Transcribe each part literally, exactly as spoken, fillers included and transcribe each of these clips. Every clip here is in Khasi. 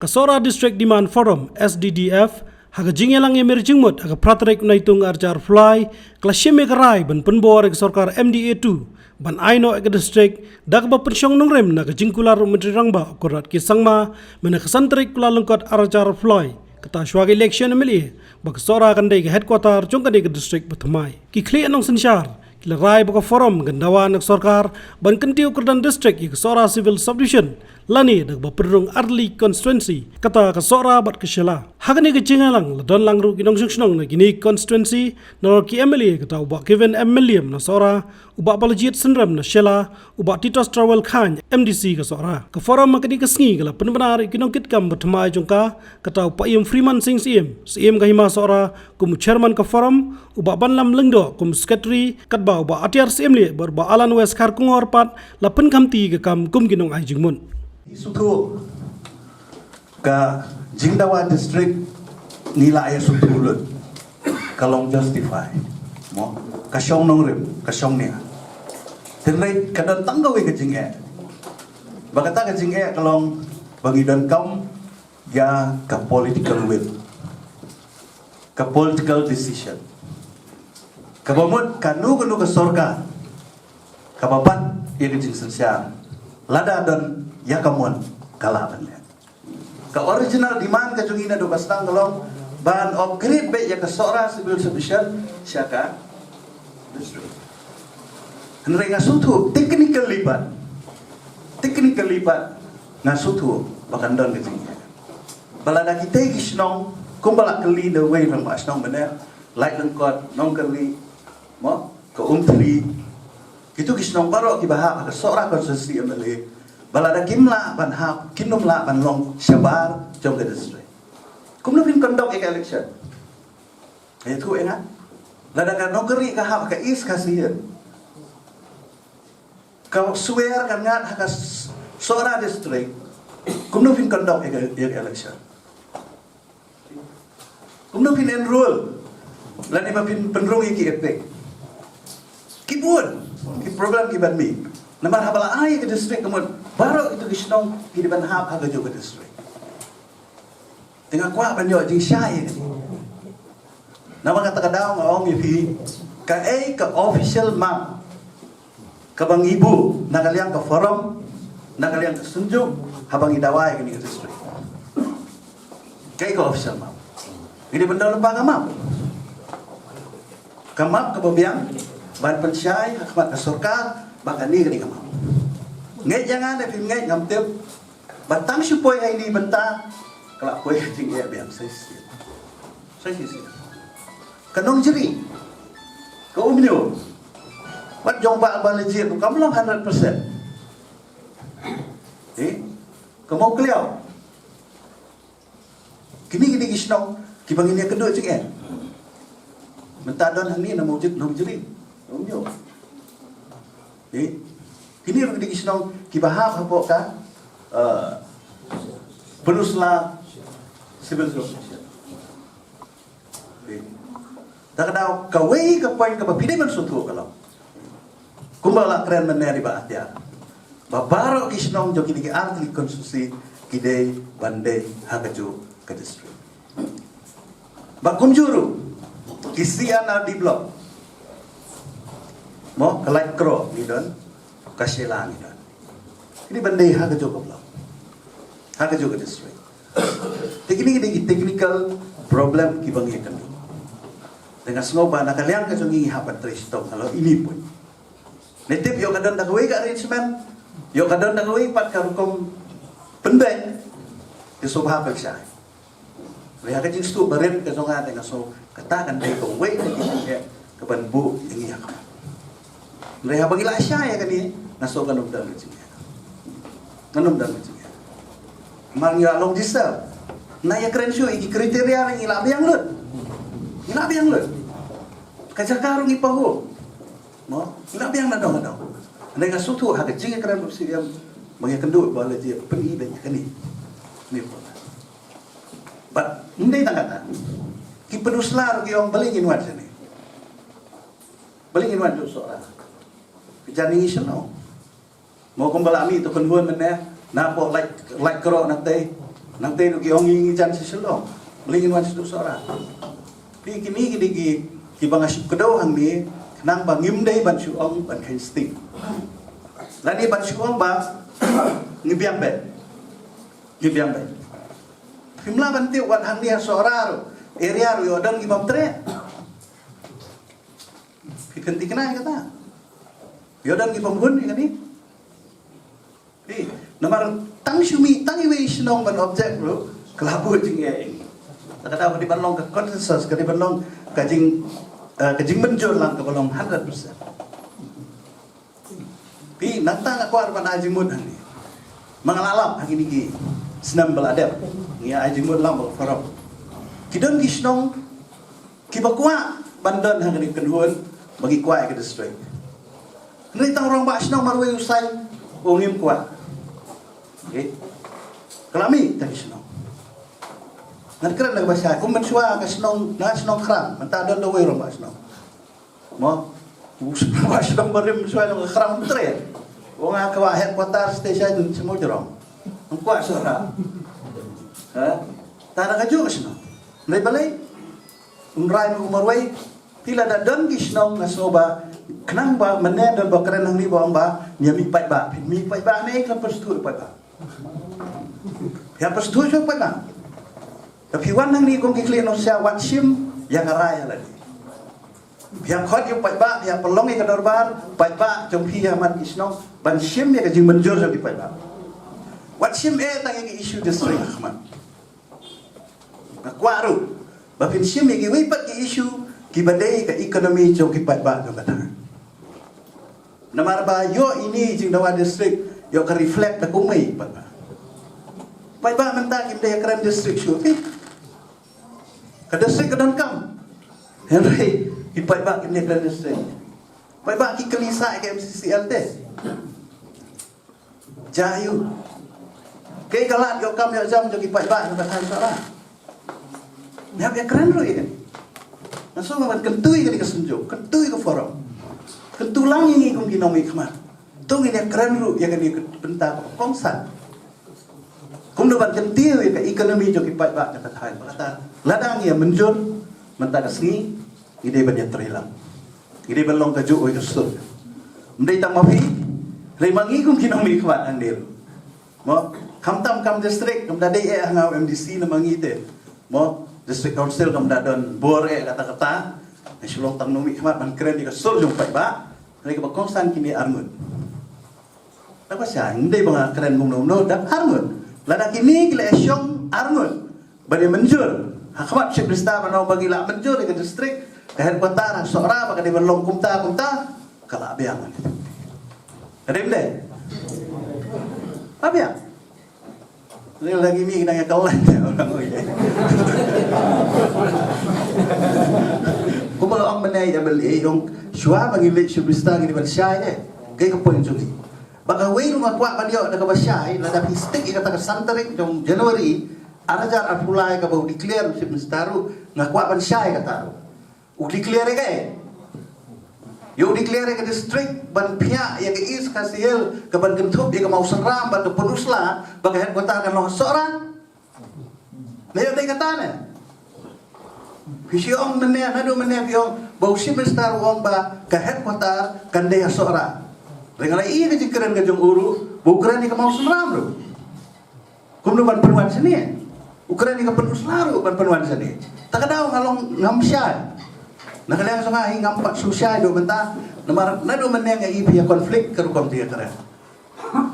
Ka Sohra District Demand Forum, S D D F, ha ka jingïalang ïa mir jingmut ha ka phra tarik u Naitung arhajar arphew lai, ka la shim ïa ka rai ban pynbor ïa ka sorkar M D A two ban ai noh ïa ka district, da kaba pynshong nongrim na ka jingkular u Myntri Rangbah Conrad K Sangma mynne ka san tarik Kyllalyngkot arhajar arphew lai, kata shuwa ka election M L A, ba ka Sohra kan dei ka headquarter jong kane ka district ba thymmai. Ki khlieh nongsynshar ki la rai ba ka forum kan dawa na ka sorkar ban kyntiew kyrdan district ïa ka Sohra Civil Subdivision lane da kaba pynrung ar tylli constituency, kata ka Sohra bad ka Shella. Ha kane ka jingïalang la don lang ruh ki nongshong shnong na kine ki constituency, nalor ki M L A, kata u Bah Kevin M Mylliem na Sohra, u Bah Balajied Synrem na Shella, u Bah Titus Trawel Chyne, M D C ka Sohra. Ka forum ha kane ka sngi ka la pynbna ruh ïa ki nongkitkam ba thymmai jong ka, kata u Paiem Freeman Sing Syiem, Syiem ka Hima Sohra, kum u chairman ka forum, u Bah Banlam Lyngdoh kum u secretary, katba u Bah Atiar Syiemlieh bad u Bah Alan West Kharkongor pat la pynkhamti ïa ka kam kum ki nongai jingmut. Sngewthuh ka jingdawa district, ngi la ïa sngewthuh lut, ka long justify. Mo, ka shong nongrim, ka shong nia. Hynrei ka don tang kawei ka jingeh. Ba kata ka jingeh ka long ba ngi donkam ïa ka political will, ka political decision, kaba mut kano kano ka sorkar kaba bat ïa ka jingsynshar, lada don ïa ka mon, ka lah ban leh. Ka original demand ka jong ngi naduh ba sdang ka long ban upgrade beit ïa ka Sohra Civil Subdivision sha ka district. Hynrei nga sngewthuh technically pat, technically pat, nga sngewthuh ba kan don ka jingeh. Ba lada kitei ki shnong, kumba la kylli da uwei u rangbah shnong mynne, Laitumkhrah, Nongkyrniang, mo, ka Umthli, kito ki shnong baroh kiba hap ha ka Sohra constituency M L A, ba lada kim lah ban hap, kin ym lah ban long shabar jong ka district. Kumno phin conduct ïa ka election? Ïathuh ïa nga. Lada ka Nongkyrniang ka hap ha ka East Khasi Hills, ka Swer ka ngat ha ka S-, Sohra district, kumno phin conduct ïa ka, ïa ka election? Kumno phin enroll lane ba phin pynrung ïa ki EPIC? Ki bun ki problem kiban mih. Namar haba la ai ïa ka district ka mut, baroh kito ki shnong ki dei ban hap ha kajuh ka district. Te nga kwah ban ïoh jingshai ïa kane. Namar kata ka daw nga ong ïa phi, kaei ka official map kaba ngi buh na ka liang ka forum, na ka liang ka Synjuk, haba ngi dawa ïa kane ka district? Kaei ka official map? Ngi dei ban don lypa ka map. Ka map kaba biang ban pynshai ha khmat ka sorkar ba kane ka dei ka map. Ngeit ïa nga ne phim ngeit ngam tip, ba tang shu poi ha ine i bynta, ka la poi ka jingeh biang sa shisien. Sa shisien. Ka Nongjri, ka Umiew, wat jong Bah Balajied ruh kam long hundred percent. Eh? Ka Mawkliaw. Kine, kine ki shnong kiba ngin ïakynduh jingeh. Mynta don hangne na Mawjid, Nongjri, Umiew. Eh? Kine ruh kine ki shnong kiba hap hapoh ka, eh, Pynursla Civil District. Eh? Ta ka daw kawei ka point kaba phi dei ban sngewthuh ka long, kumba la kren mynne da i Bah Atiar, ba baroh ki shnong jong kine ki ar tylli ki constituency ki dei ban dei ha kajuh ka district. Ba kumjuh ruh ki C and R D block, mo, ka Laitkroh ngi don, ka Shella ngi don. Ki dei ban dei ha kajuh ka block, ha kajuh ka district. Te kine ki dei ki technical problem kiba ngi ïakynduh. Te nga sngew ba na ka liang ka jong ngi ngi hap ban trei shitom halor ine i point. Ne tip ïoh ka don da kawei ka arrangement, ïoh ka don da kawei pat ka rukom pynbeit, te sngewbha pynshai. Hynrei ha ka jingsngewthuh barit ka jong nga te nga sngew kata kan dei kawei na ki jingeh kaban buh ïa ngi ha khmat. Hynrei haba ngi la shai ïa kane, nga sngew kan ym don ka jingeh. Kan ym don ka jingeh. Namar ngi la long deserve. Nga ïakren shuh ïa ki criteria ngi la biang lut. Ngi la biang lut. Ka jaka ruh ngi pahuh. Mo, ngi la biang na dong na dong. Hynrei nga sngewthuh ha ka jingïakren bad u C M, ba ngi ïakynduh ba la jia pyni beit ïa kane. Ni ko. Bad ym dei tang kata, ki Pynursla ruh ki ong balei ngin wan shane. Balei ngin wan shuh Sohra. Ka jani ngi shano. Mo, kumba la mih to kynhun mynne, napoh Lait, Laitkroh na tei. Nangta ruh ki ong ngi jan sha Shillong. Balei ngin wan sha Sohra? Phi, kine ki dei ki, kiba nga shu kdew hangne, khnang ba ngim dei ban shu ong ban kheiñ sting. Lane ban shu ong ba ngi biang beit. Ngi biang beit. Phim lah ban tip wat hangne ha Sohra ruh, area ruh ïoh don ki bym treh. Phi kynti kane kata. Ïoh don ki bym hun ïa kane. Phi, namar tang shu mih tang iwei i shnong ban object ruh, ka la buh jingeh ïa ngi. Kata ka dei ban long ka consensus, ka dei ban long ka jing, eh, ka jingmynjur lang kaba long hundred percent. Phi, nangta nga kwah ruh ban ai jingmut hangne. Ma nga la lap ha kine ki snem ba la dep, ngi ai jingmut lang bad forum. Ki don ki shnong kiba kwah ban don ha kane ka kynhun ba ngi kwah ïa ka district. Hynrei tang u rangbah shnong marwei u saiñ, u ong ngim kwah. Okay. Ka la mih tang ki shnong. Ngan kren da kaba shai, kum mynshuwa ka shnong, na shnong Krang, mynta don da uwei u rangbah shnong. Mo, u rangbah shnong barim mynshuwa na Krang, um treh. U ong nga kwah headquarter station Shymujrong. Ym kwah Sohra. Ha? Tang da kajuh ka shnong. Hynrei balei? Un rai ma u marwei, phi, lada don ki shnong nga sngew ba, khnang ba mynne don ba kren hangne ba ong ba ngi ïa mih paidbah, phi mih paidbah ne, phi hap sngewthuh paidbah. Phi hap sngewthuh shuh paidbah. Te phi wan hangne kum ki khlieh nongshai, wat shim ïa ka rai ïa lade. Phi hap khot ïa u paidbah, phi hap pynlong ïa ka dorbar paidbah jong phi ha man ki shnong ban shim ïa ka jingmynjur jong ki paidbah. Wat shim eh tang ïa ki issue district ha khmat. Nga kwah ruh ba phin shim ïa kiwei pat ki issue kiba dei ka economy jong ki paidbah jong ka thaiñ. Namar ba ïoh ine i jingdawa district ïoh ka reflect da kumwei paidbah. Paidbah mynta kim dei ïa kren district shuh, phi. Ka district ka donkam. Hynrei ki paidbah kim dei ïa kren district. Paidbah ki kylli sah ïa ka M C C L te. Jia aiu? Kaei ka lad ïoh kam ïoh jam jong ki paidbah na ka thaiñ Sohra? Ngi hap ïa kren ruh ïa kane. Nga sngew ban kyntu ïa kane ka synjuk, kyntu ïa ka forum, kyntu lang ïa ngi kum ki nongmihkhmat. To ngin ïa kren ruh ïa kane ka bynta kaba kongsan. Kumno ban kyntiew ïa ka economy jong ki paidbah jong ka thaiñ. Ba kata lada ngi ïa mynjur mynta ka sngi, ngi dei ban ïatrei lang. Ngi dei ban long kajuh oi ka sur. Ym dei tang ma phi, hynrei ma ngi kum ki nongmihkhmat hangne ruh. Mo, khamtam kam district, kam da dei eh ha nga u M D C na ma ngi te. Mo, district council kam da don bor eh kata kata. Ngi shu long tang nongmihkhmat ban kren ïa ka sur jong paidbah. Hynrei kaba kongsan kine arngut. Naba shai, ym dei ba nga kren kumno kumno, dang arngut. Lada kine ki la shong arngut ban ïa mynjur ha khmat Chief Minister, ban ong ba ngi la mynjur ïa ka district, ka headquarter ha Sohra ba ka dei ban long kumta kumta, ka la biang. Ka dei ym dei? La biang. Lagi mih nang ïa ka line. Kumba la ong mynne ïa bel, eh, ong shuwa ba ngi leit Chief Minister ngi dei ban shai de. Kaei ka point jong ngi? Ba kawei ruh nga kwah ban ïoh da kaba shai, lada phi stick ïa kata ka san tarik jong January ar hajar arphew lai kaba u declare u Chief Minister ruh, nga kwah ban shai kata ruh. U declare ïa kaei? Ïa u declare ïa ka district ban phiah ïa ka East Khasi Hills, ka ban kynthup ïa ka Mawsynram bad ka Pynursla, ba ka headquarter kan long ha Sohra. Ne ïa dei kata ne? Phi shu ong mynne, naduh mynne phi ong ba u Chief Minister u ong ba ka headquarter kan dei ha Sohra. Hynrei nga la ïohi ka jingkren ka jong u ruh ba u kren ïa ka Mawsynram ruh. Kumno ban pynwan shane? U kren ïa ka Pynursla ruh ban pynwan shane. Ta ka daw nga long ngam shai. Na ka liang jong nga hi ngam pat shu shai duh mynta. Namar naduh mynne nga ïohi phi ïa conflict ka rukom jingkren.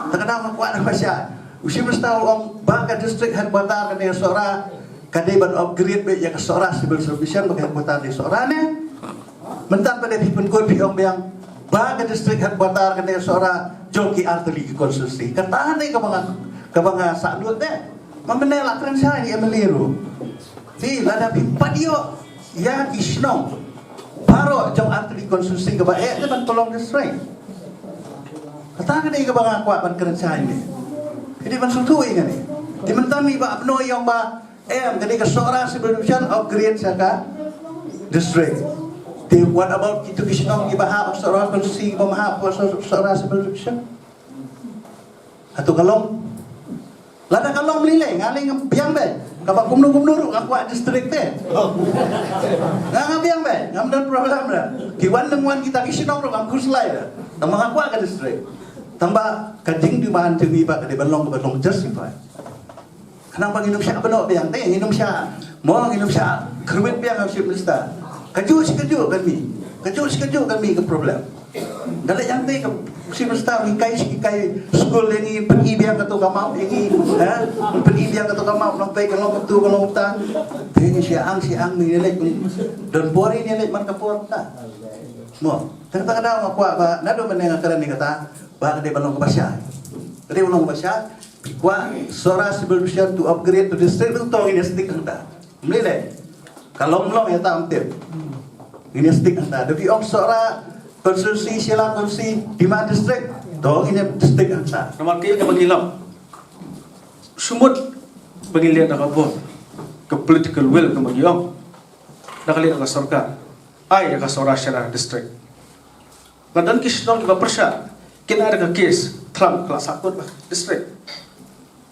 Ta ka daw nga kwah nang ba shai. U Chief Minister u ong ba ka district headquarter ka dei Sohra, ka dei ban upgrade beit ïa ka Sohra Civil Sub-Division ba ka headquarter dei Sohra ne. Mynta pat de phi pynkut phi ong biang ba ka district headquarter ka dei Sohra jong ki artylli ki constituency. Kata ne kaba nga, kaba nga sah lut de. Ma mynne la kren shai ïa M L A ruh. Phi, lada phi pat ïoh ïa ki shnong baroh jong artylli constituency kaba eh te ban pynlong district. Kata ka dei kaba nga kwah ban kren shai ne. Phi dei ban sngewthuh ïa kane. Te mynta ne Bah Bnoi u ong ba em, ka dei ka Sohra Civil Division upgrade sha ka district. Te what about kito ki shnong kiba hap Sohra constituency kiba hap Sohra Civil Division? Hato ka long? Lada ka long mlileng, nga lei ngam biang beit. Kaba kumno kumno ruh nga kwah district te. Nga nga biang beit, ngam don problem da. Ki wan nang wan kita ki shnong ruh ngam khuslai da. Tangba nga kwah ka district. Tangba ka jingdemand jong ngi ba ka dei ban long, ka ban long justify. Khnang ba ngin ym shah bynnoh biang te, ngin ym shah, mo, ngin ym shah kyrwit biang ha u Chief Minister. Kajuh shi kajuh ka mih. Kajuh shi kajuh ka mih ka problem. Da leh ïa kane ka Chief Minister, ngi kai shi kai skul ïa ngi, pyni biang kato ka map ïa ngi, eh? Pyni biang kato ka map, nongpeit ka long kato, ka long kata. Te ngi shu ïa ang, shu ïa ang, ngi leit, don por ngi leit man ka por ta. Mo, te kata ka daw nga kwah ba naduh mynne nga kren ïa kata, ba ka dei ban long kaba shai. Ka dei ban long kaba shai. Phi kwah Sohra Civil Division to upgrade to district, to ngin ïa stick hangta. Mlei lei. Ka long long ïa ta, ym tip. Ngin ïa stick hangta. Da phi ong Sohra constituency, Shella constituency, demand district, to ngin ïa stick hangta. Namar kaei kaba ngi lap, shu mut ba ngi leh da ka vote, ka political will kaba ngi ong, da ka leh da ka sorkar, ai ïa ka Sohra Shella district. Nga don ki shnong kiba pyrshah, kin ai da ka case, thlap, ka la sahkut ba district.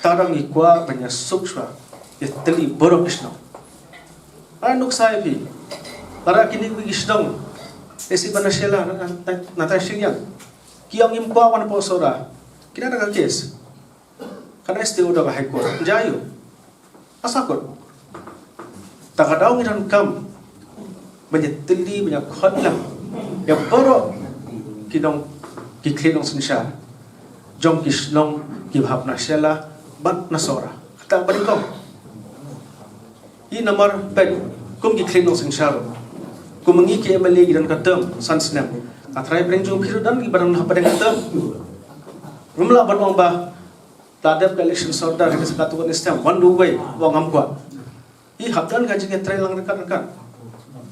Tang ngi kwah ban ïa suk shuwa, ïa tylli baroh ki shnong. Ai nuksa ïa phi, lada kine ki shnong, ïa si ba na Shella, na, na, na tai Shyngiang, ki ong ngim kwah wan hapoh Sohra, kin ai da ka case. Ka dei stay order ka High Court. Jia ïa u. Ka sahkut. Ta ka daw ngi donkam ban ïa tylli, ban ïa khot lang ïa baroh ki nong, ki khlieh nongsynshar jong ki shnong kiba hap na Shella bad na Sohra. Kata ba nyngkong. Ïa namar peit kum ki khlieh nongsynshar, kum ngi ki M L A ki don ka term san snem. Ka trai pyrshah jong phi ruh don kiba don hapdeng ka term. Ngim lah ban ong ba la dep ka election sordar ha ka snem, wan da uwei, wan ngam kwah. Ïa hap don ka jingïatrai lang ryngkat ryngkat.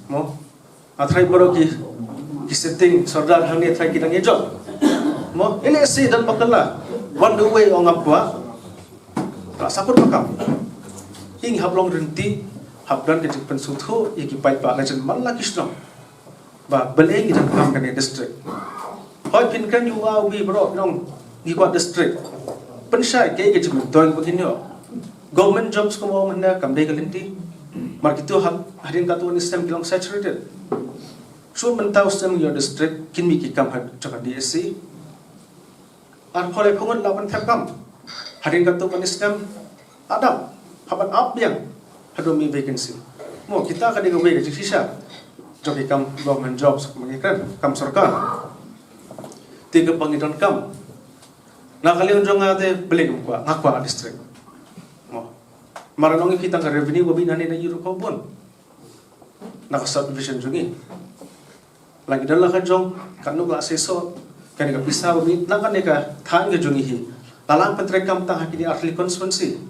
Mo. Nga trai baroh ki, ki sitting sordar hangne trai ki dang ïa jop. Mo, ine si don ba kylla, wan da uwei, wan ngam kwah. Ka sahkut ba kam. Ïa ngi hap long rynti, hap don ka jingpynsngewthuh ïa ki paidbah, la jan man la ki shnong. Ba balei ngi donkam kane district. Hooid, phin kren ïa u A u B baroh, phin ong ngi kwah district. Pynshai kaei ka jingmyntoi ba kin ïoh. Government jobs kumba mynta kam dei ka lynti. Mar kito ha, hadien katto katne snem ki long saturated. Shu mynta u snem ïoh district, kin mih ki kam ha jong ka D S C. Arphew laiphew ngut la ban thep kam. Hadien katto katne snem, la dap, hap ban ap biang haduh mih vacancy. Mo, kita ka dei kawei ka jingshisha jong ki kam government jobs, kumba ngi kren, kam sorkar. Te kaba ngi donkam, na ka liang jong nga te balei ngam kwah, nga kwah district. Mo. Mar ngi ong ïa ki, tang ka revenue ba mih nangne na ïuh ruh ka bun. Na ka subdivision jong ngi. La ngi don la ka jong, katno ka la seisoh, kane ka pisa ba mih na kane ka thaiñ ka jong ngi hi, la lah pyntreikam tang ha kine artylli constituency.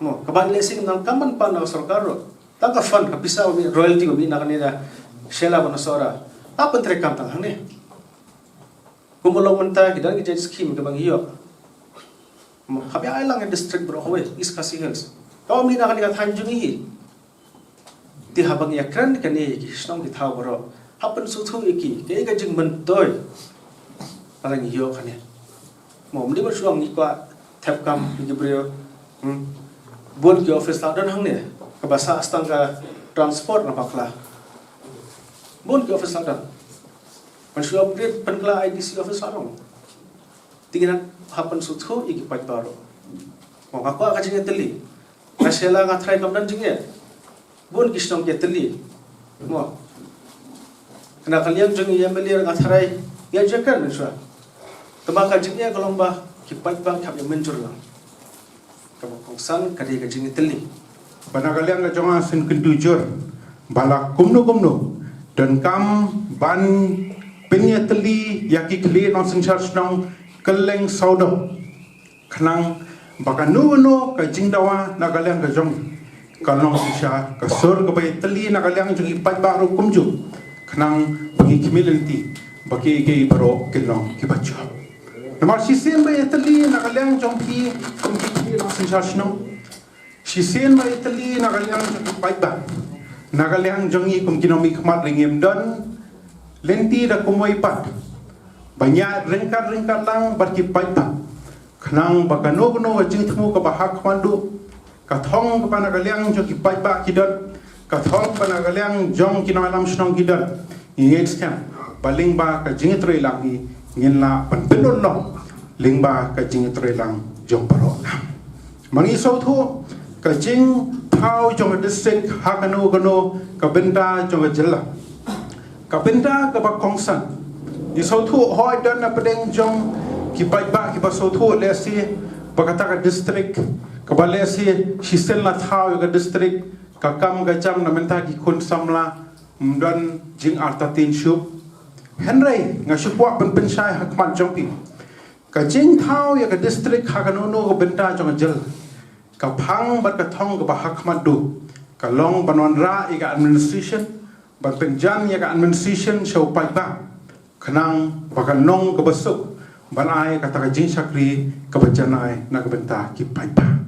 Mo, kaba ngi lehse ngim donkam ban pan na ka sorkar ruh. Tang ka fund, ka pisa ba mih, royalty ba mih na kane ka Shella bad na Sohra, la pyntreikam tang hangne. Kumba long mynta, ki don ki jait scheme kiba ngi ïoh. Mo, hap ïa ai lang ïa district baroh kawei, East Khasi Hills. Kaba mih na kane ka thaiñ jong ngi hi. Te haba ngi ïakren kane ïa ki shnong ki thaw baroh, hap pynsngewthuh ïa ki, kaei ka jingmyntoi lada ngi ïoh kane. Mo, ym dei ban shu ong ngi kwah thep kam ïa ki briew. Hmm. Bun ki office la don hangne, kaba sah tang ka transport na bakla. Bun ki office la don. Ban shu upgrade pynkylla I D C office la don. Te ngi hap pynsngewthuh ïa ki paidbah baroh. Mo, nga kwah ka jingïatylli. Na Shella nga tharai kam don jingeh. Bun ki shnong ki ïatylli. Mo. Na ka liang jong i M L A nga tharai ngi ïa jia kren mynshuwa. Tangba ka jingeh ka long ba ki paidbah ki hap ïa mynjur lang. Kaba kongsan ka dei ka jingïatylli. Ba na ka liang ka jong nga sngewkyntu jur ba la kumno kumno donkam ban pynïatylli ïa ki khlieh nongsynshar shnong kylleng sawdong. Khnang ba kano kano ka jingdawa na ka liang ka jong ka nongsynshar, ka sur kaba ïatylli na ka liang jong ki paidbah ruh kumjuh. Khnang ba ngi khmih lynti ba kiei kiei baroh kin long kiba jop. Namar shisien ba ïatylli na ka liang jong phi kum ki khlieh nongsynshar shnong. Shisien ba ïatylli na ka liang jong ki paidbah. Na ka liang jong ngi kum ki nongmihkhmat ruh ngim don lynti da kumwei pat ban ïaid ryngkat ryngkat lang bad ki paidbah. Khnang ba kano kano ka jingthmu kaba hakhmat duh, ka thong kaba na ka liang jong ki paidbah ki don, ka thong kaba na ka liang jong ki nongïalam shnong ki don, ngi ngeit skhem ba lyngba ka jingïatreilang hi ngin lah ban pynlong lyngba ka jingïatreilang jong baroh. Ma ngi sngewthuh ka jingthaw jong ka district ha kano kano ka bynta jong ka jylla, ka bynta kaba kongsan. Ngi sngewthuh hoi don na pdeng jong ki paidbah kiba sngewthuh lehse ba kata ka district kaba lehse shisien la thaw ïa ka district, ka kam ka jam na mynta ki khun samla ym don jingartatien shuh. Hynrei nga shu kwah ban pynshai hakhmat jong phi, ka jingthaw ïa ka district ha kano kano ka bynta jong ka jylla, ka phang bad ka thong kaba hakhmat duh ka long ban wanrah ïa ka administration, ban pynjan ïa ka administration sha u paidbah, khnang ba kan long kaba suk ban ai kata ka jingshakri kaba janai na ka bynta ki paidbah.